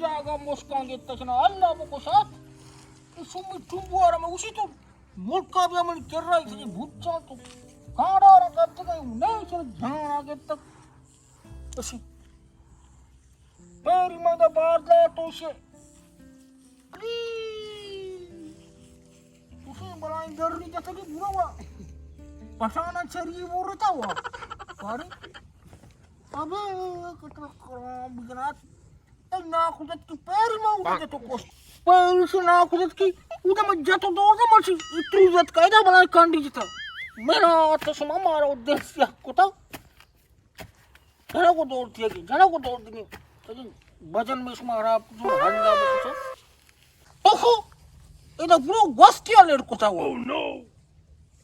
جاگہ مشکاں گیتا چنا اللہ بکشات. اے سمی ٹمبوارا میں اسی تو ملکا بیا منی کرا اسی بوچا تو کانڈارا گپتگا، اے نہیں چنا جانا گیتا. اسی پیری ماں دا بار دا تو اسے. اسے بلائیں در نہیں جاتا کہ برا وا. پشانا چری بورتا وا. پاری. ابے کتنا خراب بجنات. اے ناخوزتکی پیری ما اودا جتو کشت. پیری سے ناخوزتکی اودا ما جتو دور دا ماشی اتری زت کایدا بلائیں کانڈی جتا. میرا تو شما مارا دل سیاہ کتا. جنگو دور دیگی، جنگو دور دیگی. بجن میں شما خراب جو ہندا بکتا. اوہو، ادا پورا گوستی لڑ کتا ہوا.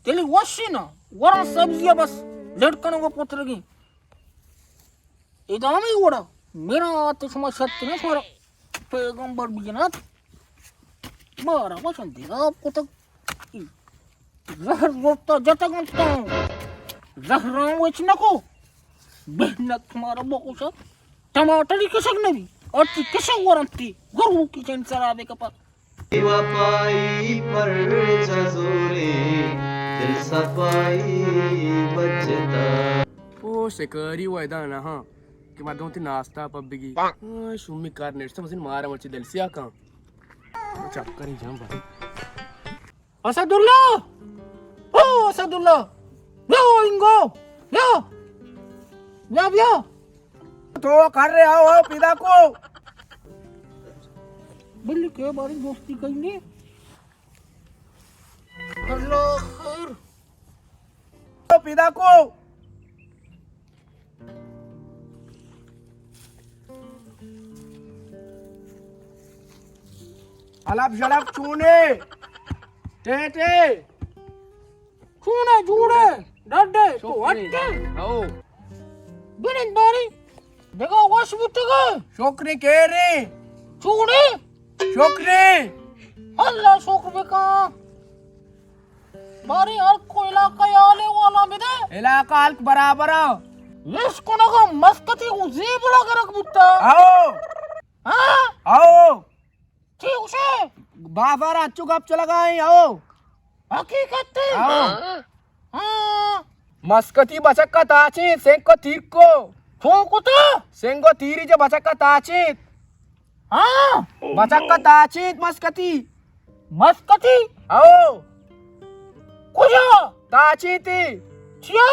دلی وشی نا، ورا سبزی بس لڑ کنگو پترگی. ادامہ وڑا میرا تو شما شرط نہیں شمارا پیغمبر بجنات. مارا وشن دیگا کتگ. زہر زرتا جتگ انت. زہراں وچ نکو. بہنک مارا بکشا. ٹماٹری کشگ نبی. اور تی کشگ ورنتی. گرو کی چین سرابے کپا. بے وفائی پر چہ زورے دل صفائی بچتا. او شکاری ویدا نہ ہاں کہ مردم تی ناشتہ پبگی. آ، شومی کار نشتہ مزین مارا مرچی دل سیاہ کن. چکری جام بھائی. اسداللہ! او اسداللہ! بیا انگو! بیا! بیا، بیا! تو کر رہے آؤ، آؤ پیدا کو. بلی کے باری دوستی کرنی. اللہ خیر. تو پیدا کو. الپ شلپ چونے. ٹے ٹے. چونے جوڑے. ڈڈے. تو شکری. ہٹے. او. بنند باری. دگہ وش بوتگا. شکری کیری. چوڑی. شکری. اللہ شکر بکا. باری ہر کو علاقہ آلے والا بدے. علاقہ ہلک برابر. یش کنگا مسکتی کو زیبڑا گرک بوتا. آؤ. ہاں؟ آؤ. چی گوشے؟ بازار اچو گپ چلگائیں، او. حقیقت تے؟ او. ہاں. مسکتی بچکا تاچینت، سنگ کو تیر کو. چون کتا؟ سنگ و تیری جو بچکا تاچینت. ہاں. بچکا تاچینت مسکتی. مسکتی؟ او. کجا؟ تاچینتی. چیا؟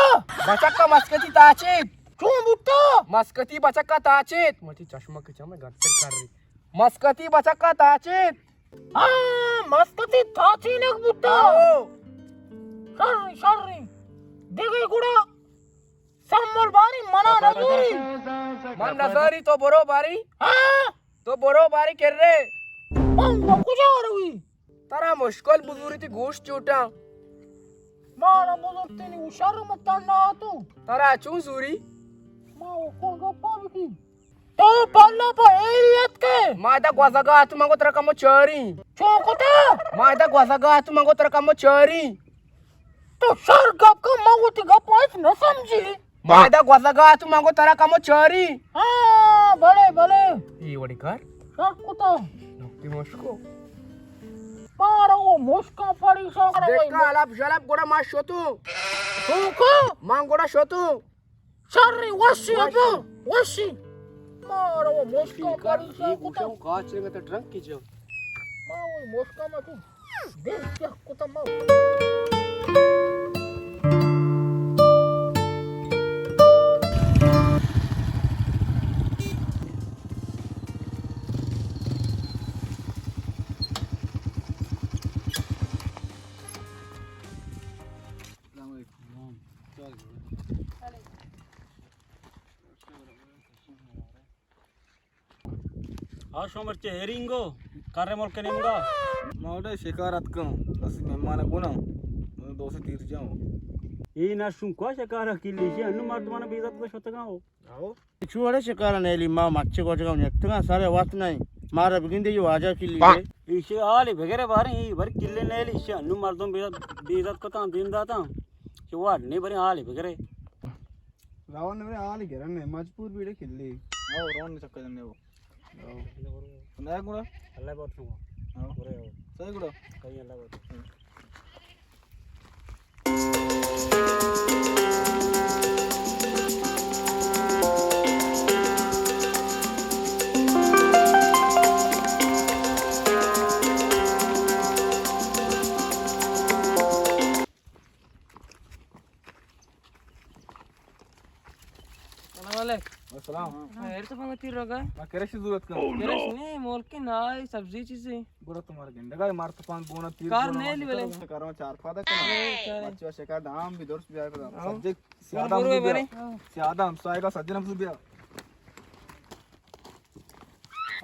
بچکا مسکتی تاچینت. چون بوتا؟ مسکتی بچکا تاچینت. مچی چشمہ کی چمے گنتر کر رہی. مسکتی بچکا تاچینت. ہاں، مسکتی تاچینک بوتا. آؤ. شر، شر. دگہ گڑا سمل باری منا نزوری. من نزاری تو برو باری. ہاں؟ تو برو باری کرے. من کجا روی؟ ترا مشکل بزوری تی گوش چوٹا. مارا بزرتنی ہوشار متن نہ تو. ترا چون زوری؟ ما او کون گپا بکی. تو پلو پہ ایری اتکے. ما ادا گوزگا اتو، من گو ترا کمو چاری. چون کتا؟ ما ادا گوزگا اتو، من گو ترا کمو چاری. تو شر گپ کن، من وتی گپ ہچ نہ سمجھی. ما ادا گوزگا اتو، من گو ترا کمو چاری. ہاں، بلے، بلے. اے وڑی کار؟ شر کتا. نکتی مشکو. مارا وہ مشکا پریشان کرا دیکھا، وہی. الپ شلپ گڑا ما شتو. تو کو؟ من گڑا شتو. شری وشی ابو، وشی. مارا وہ مشکا پریشان یہ کتا. گوشاں کاچ رنگ تا ٹرنک کی جو. ما وہ مشکا ما تو دل کیا کتا ما. السلام علیکم. آ شما مرچی ہیرینگو، کرے ملک نیمگا. ما وڑے شکار اتکاں، اسی مہمان گونا، من دو سے تیر جاؤں. اے نہ شون کو شکار کلی شی، انو مردمان بے عزت کو شتگا ہو. آؤ. چو وڑے شکار نیلی، ما مچے کو جگہ نیتگا، سارے وقت نہیں. مارا بگندے یہ واجہ کلی. ایشی حال بگرے بارے، یہ بر کلی نیلی، ایشی انو مردم بے عزت، بے عزت کو تاں دین داتا. چو وڑ نہیں بری حال بگرے. راون نے حال گرن نے مجبور بیڑے کلی. او راون نے چکر نے وہ. نہ گڑا۔ اللہ بہت شما۔ ہاں۔ برے ہو۔ صحیح گڑا۔ صحیح، اللہ بہت۔ سلام علیک۔ السلام۔ ہاں، ایر تو پنگا تیر رگا۔ ما کرش ضرورت کن۔ کرش نہیں، مول کے نہ آئے، سبزی چیزیں۔ برو تمہارے گنڈگا مار تو پان بونا تیر کار بونا نہیں لی ماشاءاللہ۔ بلے۔ کاروں چار پادا کنا۔ ہاں، چار۔ بچہ شکا دام بھی درست بیار کنا۔ ہاں۔ سجے سیادہ برو ہم بیا۔ برے۔ سیادہ ہم سائے کا سجن ہم بیا۔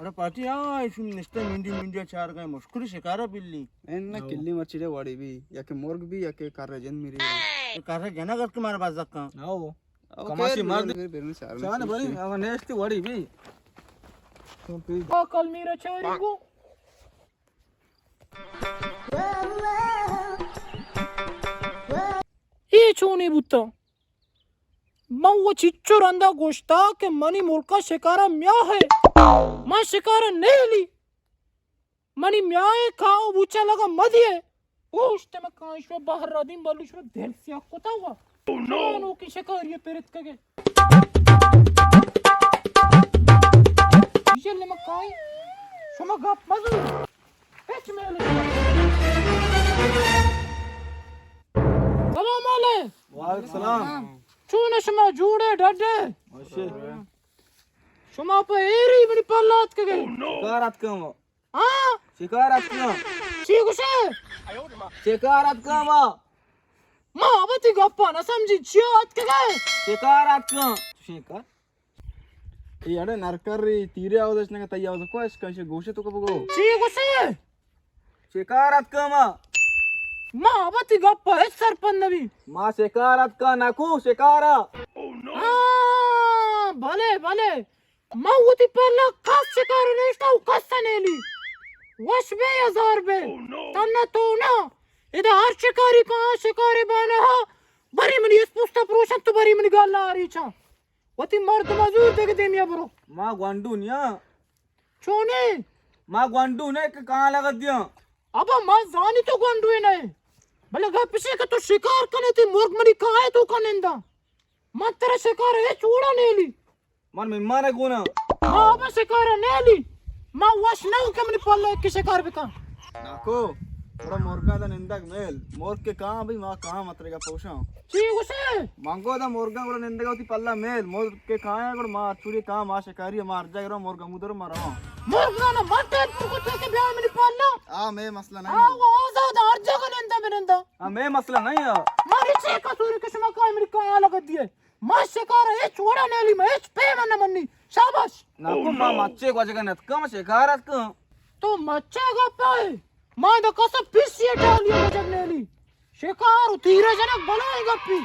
اڑے پاٹی، آ، ایشون نشتہ منڈی منڈی چار گئے مشکل شکارا بلی۔ این نہ کلی مرچی دے واڑی بھی، یا کہ مرگ بھی، یا کہ کر جن میری۔ کر جن اگر تمہارے پاس زکاں۔ آؤ۔ او کماشی خیر، مار بیر، دے۔ بیر، بیر، چار چار نے بری، اگر نیشتی وڑی بھی۔ تو پی۔ او کل میرا چاری کو۔ اے چونی بوتا؟ من و چچو رندا گوشتا کہ منی ملکا شکارا میاہ ہے۔ من شکارا نیلی۔ منی میاہ کاو بوچا لگا مدیے۔ اوشت میں کائیں شو بہر را دیم بلو شو دل سیاہ کتا ہوا۔ نو کی شکاری پرت کگے۔ جل میں کائیں شما گپ مزو۔ ہچ میل۔ سلام علیکم۔ وعلیکم السلام۔ چون شما جوڑے ڈڈے؟ شما پہ ایری منی پلات کگے۔ کار اتکم۔ ہاں؟ شکار اتکاں۔ چی گوشے؟ شکار اتکاں ما۔ ما وتی گپا نہ سمجھی، چیا اتکگے؟ شکار اتکاں۔ شکار؟ اے اڑے نرکری تیرے آواز اش نہ تئی آواز کو اش کنش گوشے تو کو بگو۔ چی گوشے؟ شکار اتکاں ما۔ ما وتی گپا ہچ سرپد نبی۔ ما شکار اتکاں نکو شکارا۔ ہاں، بلے، بلے۔ من وتی پلا کس شکار نیشتا و کس نیلی۔ وش بے یا زار بے۔ تنا تو نا۔ ادا ہر شکاری کا شکاری بانا ہا۔ بری منی اس پوستا پروشن تو بری منی گالا آری چا۔ وتی مرد مزور دیگه دیمیا برو۔ ما گونڈو نیا۔ چونے؟ ما گونڈو نے کہ کہاں لگت دیاں۔ ابا ما زانی تو گونڈو نے۔ بلے گپشے کہ تو شکار کنے تی مرگ منی کائے تو کنندا۔ من ترا شکار ہچ وڑا نیلی۔ من مہمان گونا۔ ما ابا شکار نیلی۔ ما وش نہ کہ منی پلو ایک شکار بکن۔ ناکو، تھوڑا مرگا دا نندگ میل۔ مرگ کے کہاں بھی ما کہاں مترے گا پوشاں۔ چی گوشے؟ منگو دا مرگا گڑا نندگا وتی پلا میل۔ مرگ کے کہاں ہے گڑا ما چوری کہاں ما شکاری ما ہر جا گرو مرگا مودر ما رواں۔ مرگا نا مٹے تو کو تو کے بیا منی پلا۔ آ میں مسئلہ نہیں۔ آ وہ آزاد ہر جگہ نندا بنندا۔ آ میں مسئلہ نہیں ہے۔ ماری چے قصور کہ شما کائے منی کہاں لگت دیے۔ ما شکار ہچ وڑا نیلی، ما ہچ پیم نہ منی۔ شاباش۔ ناکو ما مچے گوجگا نتکاں، ما شکار اتکاں۔ تو مچے گپا ہے۔ ما دا کسا پیسی ٹالی گوجگ نیلی۔ شکار و تیرہ جنک بلائی گپی۔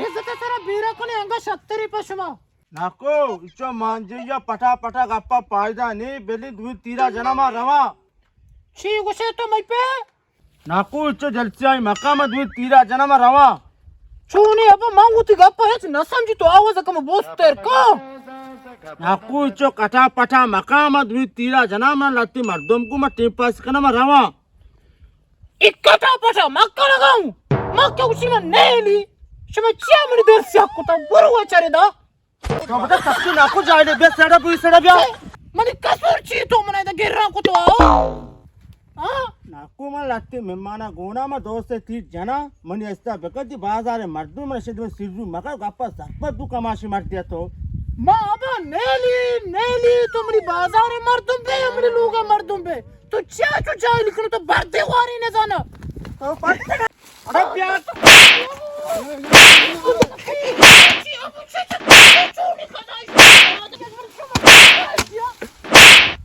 عزت سرا بیرا کنے انگا شتری پشما۔ ناکو، اچو مانجی یا پٹا پٹا گپا پائدہ نہیں، بلی دوی تیرہ جنا ما رواں۔ چی گوشے تو مئی پہ؟ ناکو، اچو جلسیائی مقام دوی تیرا جنم رواں۔ چونی ابا، من وتی گپ ہچ نہ سمجھی، تو آواز کم بوستر کو۔ ناکو، اچو کٹا پٹا مقام دوی تیرا جنم، من لتی مردم کو من ٹیم پاس کنم رواں۔ اکٹا پٹا مکہ لگاؤں، مکہ اسی میں نیلی، شما چیا منی دل سیاہ کتا، برو چرے دا۔ تو بتا سختی ناکو جائے دے، بیا سڑا بوئی سڑا بیا۔ منی قصور چی تو منا دا گران کو تو آؤ؟ ہاں؟ ناکو من لتی مہمانا گونا ما دوست تی جنا، منی استا بکتی بازار مردم من شد من سیزو مگر گپا سخت تو کماشی مردی تو۔ ما ابا نیلی، نیلی تو منی بازار مردم بے، منی لوگا مردم بے۔ تو چیا چو جاہل کنو تو بردے واری نہ زانا۔ تو پٹ اڑے بیا۔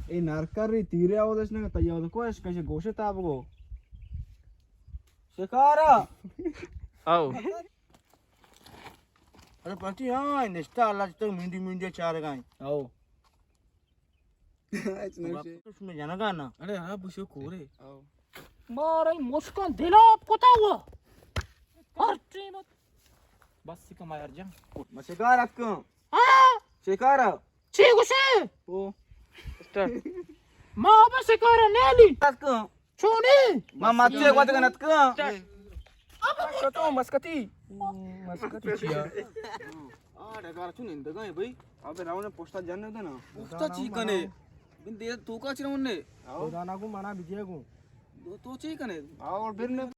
اے نرکر ری تیرے آوازش نہ تئی آواز کو اش کش گوشے تاب گو۔ شکارا۔ آؤ۔ اڑے پٹی ہاں نشتا اللہ تک منڈی منڈی چار گائیں۔ آؤ۔ ہچ نہ گوشے۔ گپ تو شمے جنگا نا۔ اڑے ہاں بوشو کورے۔ آؤ۔ مارای مشکان دلاپ کتا ہوا۔ ہر ٹیم۔ بس کما یار جان۔ ما شکار اتکاں۔ ہاں۔ شکارا۔ چی گوشے؟ او۔ ما بس کار نیلی. چونی؟ ما مچے وت گنت کن. تو مسکتی. مسکتی چیا؟ آ ڈگار چون اندگا ہے بھائی. ابے راؤن پوسٹا جن دے نا. پوسٹا چی کنے؟ بن دے تو کا چرون نے. خدا نا کو منا بجے کو. تو چی کنے؟ اور بن